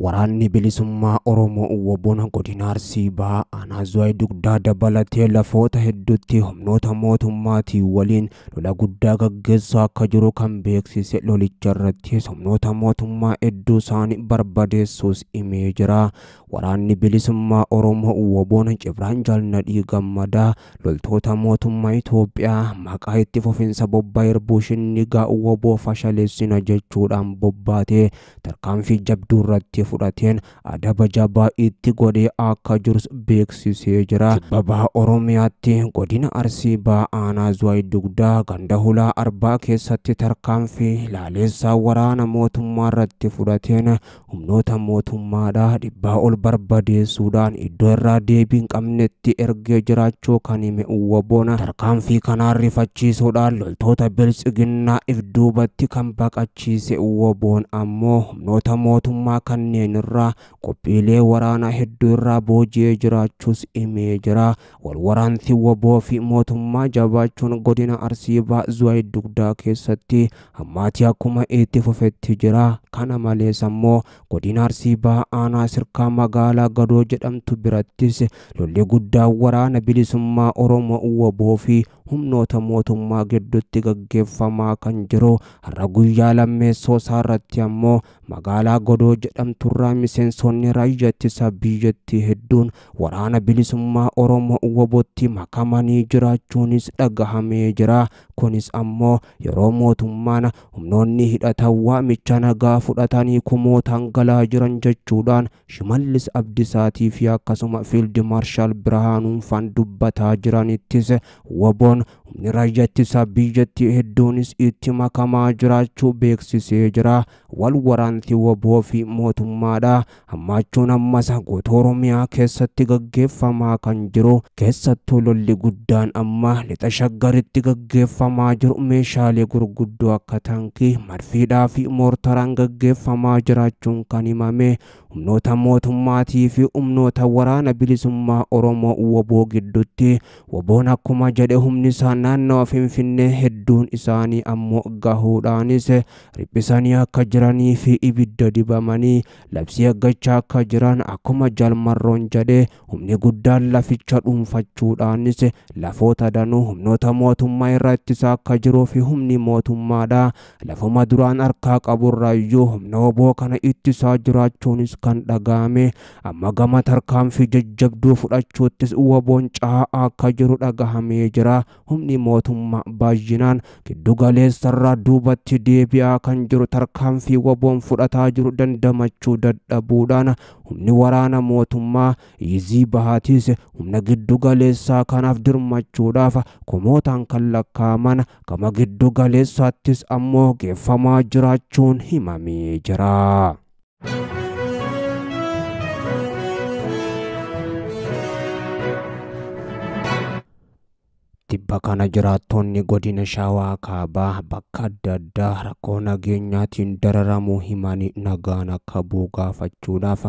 Waraanni bilisummaa Oromoo WBOn godina Arsii Bahaa aanaa Zuwaay Dugdaa dabalatee lafoota hedduutti humnoota mootummaatiin waliin lola guddaa gaggeessaa akka jiru kan beeksise lolicha irrattis humnoota mootummaa hedduu isaanii barbadeessuus himee jira. Waraanni bilisummaa Oromoo WBOn Cibraan Jaalnadhii Gammadaa loltoota mootummaa Itoophiyaa maqaa itti fufinsa bobbaa Irbuu Shinnigaa WBO fashaleessina jechuudhaan bobbaatee tarkaanfii jabduu irratti fudhateen adaba jabaa itti godhee akka jirus beeksisee jira. Kibba Baha Oromiyaatti godina Arsii Bahaa aanaa Zuwaay Dugdaa ganda Hulaa Arbaa keessatti tarkaanfii laaleessaa waraana mootummaa irratti fudhateen humnoota mootummaadhaa dhibbaa ol barbadeessuudhaan iddoo irraa deebii hin qabnetti ergee jiraachuu kan hime WBOn tarkaanfii kanaan rifachiisuudhaan loltoota biltsiginnaa if duubatti kan baqachiise WBOn ammoo humnoota mootummaa kanneen irraa qophiilee waraanaa hedduu irraa booji'ee jiraachuus himee jira. Wal waraansi WBO fi mootummaa jabaachuun godina Arsii Bahaa Zuwaay Dugdaa keessatti hammaatii akkuma itti fufetti jira. Kana malees ammoo godina Arsii Bahaa aanaa Sirkaa magaalaa Gadoo jedhamtu birattis lolli guddaan waraana bilisummaa Oromoo WBO fi humnoota mootummaa gidduutti gaggeeffamaa kan jiru har'a guyyaa lammeessoo isaarratti ammoo magaalaa Godoo jedhamturraa miseensonni raayyaa ittisa biyyattii hedduun waraana bilisummaa Oromoo WBOtti makamanii jiraachuunis dhagahamee jira. Kunis ammoo yeroo mootummaan humnoonni hidhatan waamicha nagaa fudhatanii kumootaan galaa jiran jechuudhaan Shimallis Abdisaatii fi akkasuma Fiild Maarshaal Birhaanuun faan dubbataa jiranittis WBOn humni raayyaa ittisa biyyattii hedduunis itti makamaa jiraachuu beeksisee jira. Wal waraansi WBO fi mootummaadha. Hammaachuun ammas guutuu Oromiyaa keessatti gaggeeffamaa kan jiru keessattuu lolli guddaan amma lixa Shaggaritti gaggeeffamaa jiru meeshaalee gurguddoo akka taankii, marfiidhaa fi moortaraan gaggeeffamaa jiraachuun kan himame humnoota mootummaatii fi humnoota waraana bilisummaa Oromoo WBO gidduutti WBOn akkuma jedhe humni isaa naannawa Finfinnee hedduun isaanii ammoo gahuudhaanis riphisanii akka jiranii fi ibidda dibamanii labsii eeggachaa akka jiran akkuma Jalmarroon jedhe humni guddaan laficha dhuunfachuudhaanis lafoota danuu humnoota mootummaa irraa ittisaa akka jiruu fi humni mootummaadha lafuma duraan harkaa qaburraa iyyuu humna WBO kana ittisaa jiraachuunis kan dhagahame amma gama tarkaanfii jajjabduu fudhachuuttis WBOn caa'aa akka jiru dhagahamee jira. Humni mootummaa baay'inaan giddu galeessarraa duubatti deebi'aa kan jiru tarkaanfii WBOn fudhataa jiru dandamachuu dadhabuudhaan humni waraana mootummaa Izii Bahaatis humna giddu galeessaa kanaaf dirmachuudhaaf kumootaan kan lakkaa'aman gama giddu galeessaattis ammoo geeffamaa jiraachuun himamee jira. Tibba kana jiraattonni godina Shawaa Kaabaa bakka adda addaa rakkoo nageenyaatiin dararamuu himanii nagaan akka bu'u gaafachuudhaaf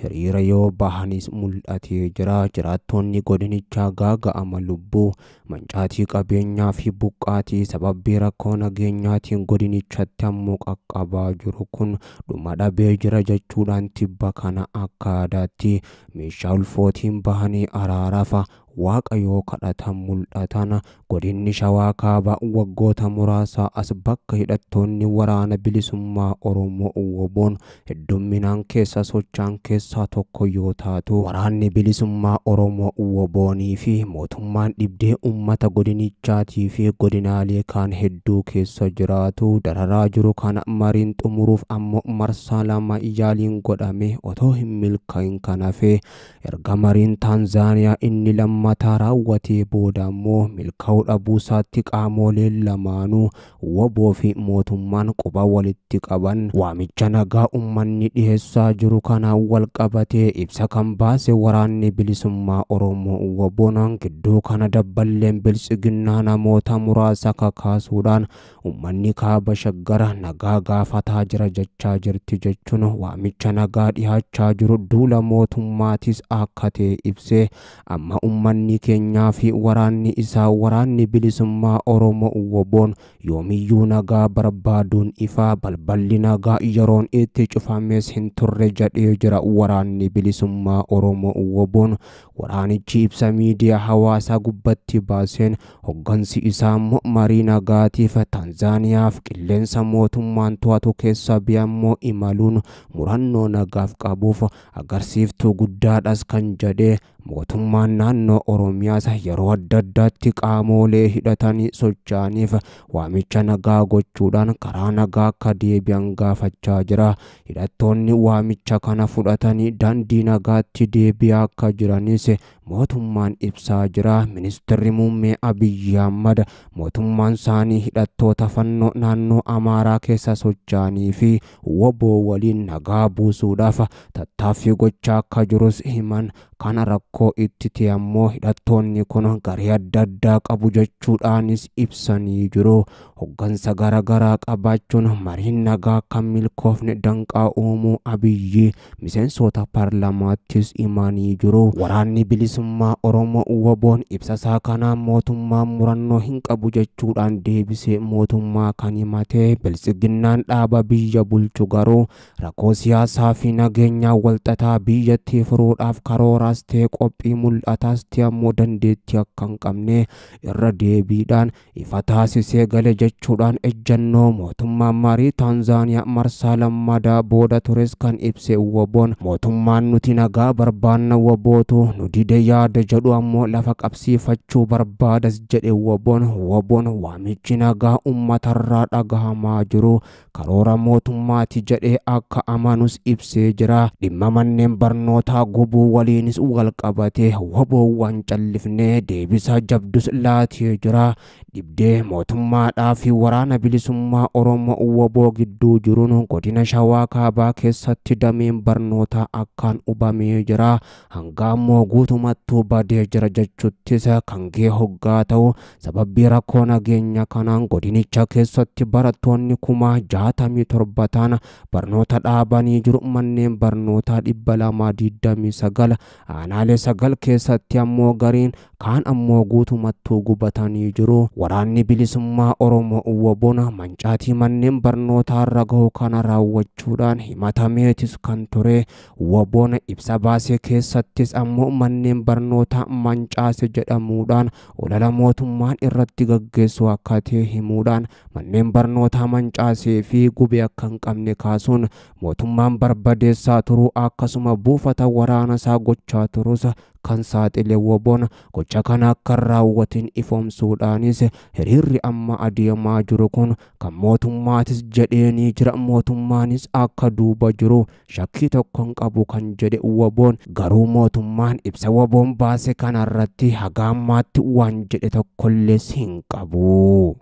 hiriira yoo bahanis mul'atee jira. Jiraattonni godinichaa gaaga'ama lubbuu mancaatii qabeenyaa fi buqqaatii sababii rakkoo nageenyaatiin godinichatti ammoo qaqqabaa jiru kun dhuma dhabee jira jechuudhaan tibba kana akka aadaatti meeshaa ulfootiin bahanii araaraaf Waaqa yoo kadhatan mul'atan. Godinni Shawaa Kaabaa waggoota muraasaa as bakka hidhattoonni waraana bilisummaa Oromoo WBOn heddumminaan keessa socho'an keessaa tokko yoo taatu waraanni bilisummaa Oromoo WBOnii fi mootummaan dhibdee uummata godinichaatii fi godinaalee kaan hedduu keessa jiraatu dararaa jiru kana mariin xumuruuf ammoo marsaa lama yaaliin godhame otoo hin milkaa'in kan hafe erga mariin Taanzaaniyaa inni lammataa raawwatee booda ammoo milkaa'uu dhabuusaatti qaamoleen lamaanuu WBO fi mootummaan quba walitti qaban waamicha nagaa uummanni dhiheessaa jiru kanaan wal qabatee ibsa kan baase waraanni bilisummaa Oromoo WBOn gidduu kana dabballeen biltsiginnaa namoota muraasa kakaasuudhaan uummanni kaaba shaggara nagaa gaafataa jira jechaa jirti jechuun waamicha nagaa dhihaachaa jiru duula mootummaatis akka ta'e ibsee amma uummanni keenyaa fi waraanni isaa waraanni Waraanni Bilisummaa Oromoo WBOn yoomiyyuu nagaa barbaaduun ifaa balballi nagaa yeroon itti cufames hin turre jedhee jira. Waraanni Bilisummaa Oromoo WBOn waraanichi ibsa miidiyaa hawaasaa gubbatti baaseen hoggansi isaa immoo marii nagaatiif Taanzaaniyaaf qilleensa mootummaan to'atu keessa biyammoo imaluun murannoo nagaaf qabuuf agarsiiftuu guddaadhas kan jedhee mootummaan naannoo Oromiyaas yeroo adda addaatti qaamolee hidhatanii socho'aniif waamicha nagaa gochuudhaan karaa nagaa akka deebi'an gaafachaa jira. Hidhattoonni waamicha kana fudhatanii daandii nagaatti deebi'aa akka jiranis mootummaan ibsaa jira. Ministeerri muummee Abiyyi Ahmad mootummaan isaanii hidhattoota fannoo naannoo Amaaraa keessa socho'anii fi WBO waliin nagaa buusuudhaaf tattaaffii gochaa akka jirus himan. Kana rakkoo itti ta'e ammoo hidhattoonni kun garee adda addaa qabu jechuudhaanis ibsanii jiru. Hoggansa garaagaraa qabaachuun mariin nagaa kan milkoofne danqaa uumuu Abiyyi miseensota paarlamaattis himanii jiru. Waraanni Bilisummaa Oromoo WBOn ibsasaa kanaan mootummaan murannoo hin qabu jechuudhaan deebisee mootummaa kan himate. Biltsiginnaan dhaaba biyya bulchu garuu rakkoo siyaasaa fi nageenyaa walxaxaa biyyattii furuudhaaf karooraas ta'e qophii mul'ataas ta'e ammoo dandeettii akka hin qabne irra deebiidhaan ifa taasisee gale jechuudhaan ejjannoo mootummaan marii Taanzaaniyaa marsaa lammadaa booda tures kan ibse WBOn mootummaan nuti nagaa barbaanna WBOtu nu dide yaada jedhu ammoo lafa qabsiifachuu barbaadas jedhe WBOn. WBOn waamichi nagaa uummatarraa dhagahamaa jiru karoora mootummaati jedhee akka amanus ibsee jira. Dhimma manneen barnootaa gubuu waliinis wal qabatee WBOn waan callifnee deebisaa jabdus laatee jira. Dhibdee mootummaadhaa fi waraana bilisummaa Oromoo WBO gidduu jiruun godina Shawaa Kaabaa keessatti dameen barnootaa akkaan hubamee jira. Hanga ammoo guutumattuu badee jira jechuuttis kan ga'e hoggaa ta'u sababii rakkoo nageenya kanaan godinicha keessatti barattoonni 67,000 ta'an barnoota dhaabanii jiru. Manneen barnootaa 229 aanaalee 9 keessatti ammoo gariin kaan ammoo guutumattuu gubatanii jiru. Waraanni Bilisummaa Oromoo WBOn mancaatii manneen barnootaa irra gahu kana raawwachuudhaan himatameetis kan ture. WBOn ibsa baasee keessattis ammoo manneen barnootaa mancaase jedhamuudhaan olala mootummaan irratti gaggeessu akka ta'e himuudhaan manneen barnootaa mancaasee fi gubee akka hin qabne kaasuun mootummaan barbadeessaa turuu akkasuma buufata waraana isaa gochaa turus kan saaxile WBOn gocha kana akka hin raawwatin ifoomsuudhaanis hiriirri amma adeemaa jiru kun kan mootummaatis jedheenii jira. Mootummaanis akka duuba jiru shakkii tokko hin qabu kan jedhe WBOn garuu mootummaan ibsa WBOn baase kanarratti haga ammaatti waan jedhe tokkollees hin qabu.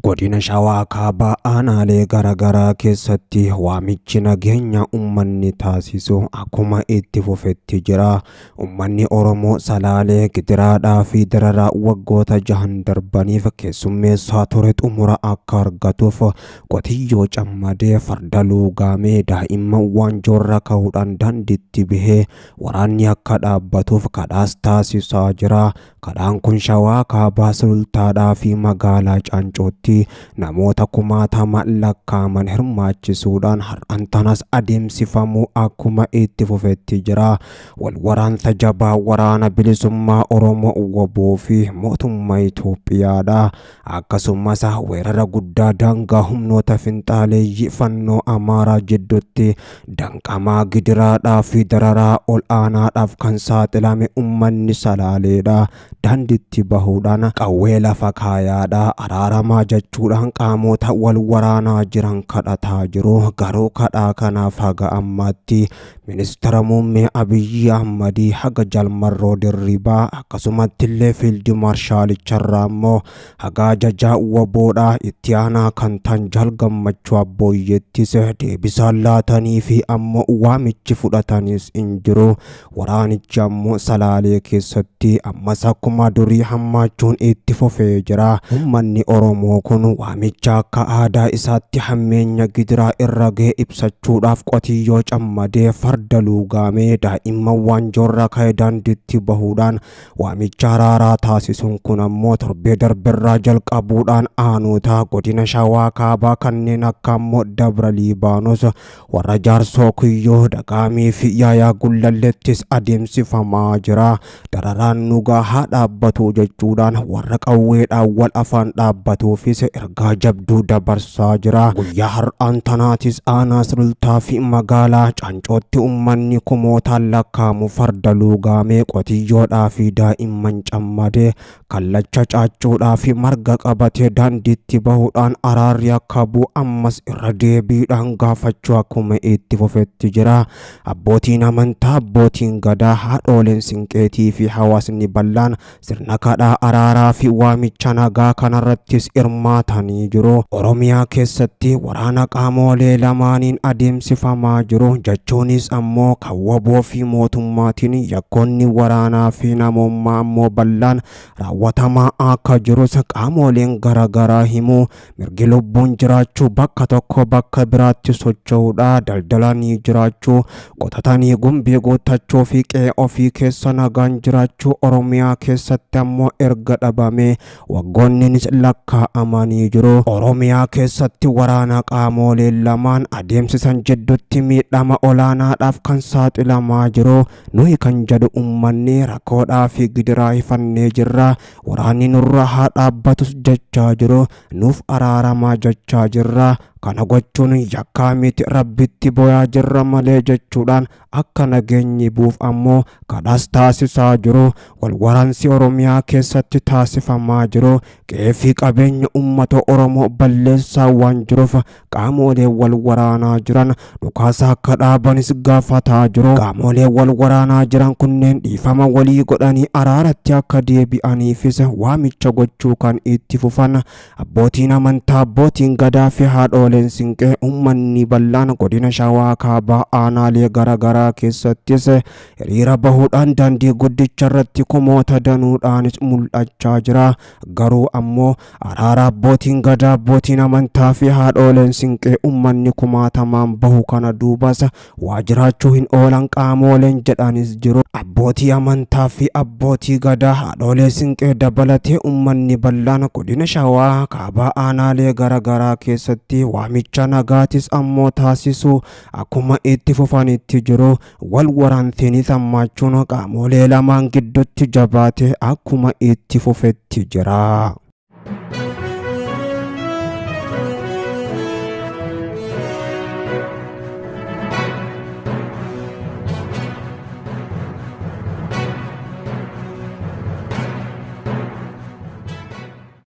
Godina Shawaa Kaabaa aanaalee garaagaraa keessatti waamichi nageenya uummanni taasisu akkuma itti fufetti jira. Uummanni Oromoo Salaalee gidiraadhaa fi dararaa waggoota 6 darbaniif keessummeessaa ture xumura akka argatuuf qotiyyoo cammadee farda luugaamee daa'imman waanjoorra ka'uudhaan daandiitti bahee waraanni akka dhaabbatuuf kadhaas taasisaa jira. Kadhaan kun Shawaa Kaabaa Sulultaadhaa fi magaalaa Caancootti namoota kumaatama lakkaaman hirmaachisuudhaan har'aan tanas adeemsifamuu akkuma itti fufetti jira. Wal waraansa jabaa waraana bilisummaa Oromoo WBO fi mootummaa Itoophiyaadha. Akkasumas weerara guddaa daangaa humnoota finxaaleeyyii fannoo Amaaraa jidduutti danqamaa gidiraadhaa fi dararaa ol aanaadhaaf kan saaxilame uummanni Salaaleedha. Daandiitti bahuudhaan qawwee lafa kaayaadha. Araaramaa jechuudhaan qaamota wal waraanaa jiran kadhataa jiru. Garuu kadhaa kanaaf haga ammaatti ministeera muummee Abiyyi Ahmadii haga Jalmarroo Dirribaa akkasumatti illee fiildi maarshalicharraa immoo haga ajajaa WBOdhaa itti aanaa kan ta'an Jaal Gammachuu Abbooyyeettis deebisaan laatanii fi ammoo waamichi fudhatanis hin jiru. Waraanichi ammoo Salaalee keessatti ammas akkuma durii hammaachuun itti fufee jira. Uummanni Oromoo Oromoo kun waamicha akka aadaa isaatti hammeenya gidiraa irra ga'e ibsachuudhaaf qotiyyoo cammadee farda luugaamee daa'imman waanjoorra ka'e daandiitti bahuudhaan waamicha araaraa taasisuun kun ammoo torbee darberraa jalqabuudhaan aanota godina Shawaa Kaabaa kanneen akka ammoo Dabra Liibaanos, warra Jaarsoo Kiyyoo, Dagaamii fi Yaayaa Gullalleettis adeemsifamaa jira. Dararaan nugaa haa dhaabbatu jechuudhaan warra qawweedhaan wal afaan dhaabbatuufis ergaa jabduu dabarsaa jira. Guyyaa har'aan tanaatis aanaa Sulultaa fi magaalaa Caancootti uummanni kumootaan lakkaa'amu farda luugaamee qotiyyoodhaa fi daa'imman cammadee kallacha caacuudhaa fi marga qabatee daandiitti bahuudhaan araarri akka bu'u ammas irra deebiidhaan gaafachuu akkuma itti fufetti jira. Abbootiin amantaa, abbootiin gadaa, haadholeen sinqeetii fi hawaasni bal'aan sirna kadhaa araaraa fi waamicha nagaa kanarrattis hirmaatanii jiru. Oromiyaa keessatti waraana qaamolee lamaaniin adeemsifamaa jiru jechuunis ammoo kan WBO fi mootummaatiin yakkoonni waraanaa fi namummaa ammoo bal'aan raawwatamaa akka jirus qaamoleen garaagaraa himu. Mirgi lubbuun jiraachuu, bakka tokko bakka biraatti socho'uudha, daldalanii jiraachuu, qotatanii gumbii guuttachuu fi qe'ee ofii keessa nagaan jiraachuu Oromiyaa keessatti ammoo erga dhabame waggoonnis lakkaa'amanii jiru. Oromiyaa keessatti waraana qaamoleen lamaan adeemsisan jidduutti miidhama olaanaadhaaf kan saaxilamaa jiru. Nuyi kan jedhu uummanni rakkoodhaa fi gidiraa hifannee jirra. Waraanni nurra haa dhaabbatus jechaa jiru. Nuuf araaramaa jechaa jirra. Kana gochuun yakkaa miti, rabbitti boyaa jirra malee jechuudhaan akka nageenyi buuf ammoo kadhaas taasisaa jiru. Walwaraansi Oromiyaa keessatti taasifamaa jiru qe'ee fi qabeenya uummata Oromoo balleessaa waan jiruuf qaamolee wal waraanaa jiran dhukaasa akka dhaabanis gaafataa jiru. Qaamolee wal waraanaa jiran kunneen dhiifama walii godhanii araaratti akka deebi'aniifis waamicha gochuu kan itti fufan abbootiin amantaa, abbootiin gadaa fi haadholeen sinqee uummanni bal'aan godina Shawaa Kaabaa aanaalee garaagaraa keessattis hiriira bahuudhaan daandii guddicha irratti kumoota danuudhaanis mul'achaa jira. Garuu ammoo araara abbootiin gadaa, abbootiin amantaa fi haadholeen sinqee uummanni kumaatamaan bahu kana duubas waa jiraachuu hin oolan qaamoleen jedhanis jiru. Abbootii amantaa fi abbootii gadaa, haadholee sinqee dabalatee uummanni bal'aan godina Shawaa Kaabaa aanaalee garaagaraa keessatti waamicha nagaatis ammoo taasisu akkuma itti fufanitti jiru. Wal waraantiinis hammaachuun qaamolee lamaan gidduutti jabaate akkuma itti fufetti jira.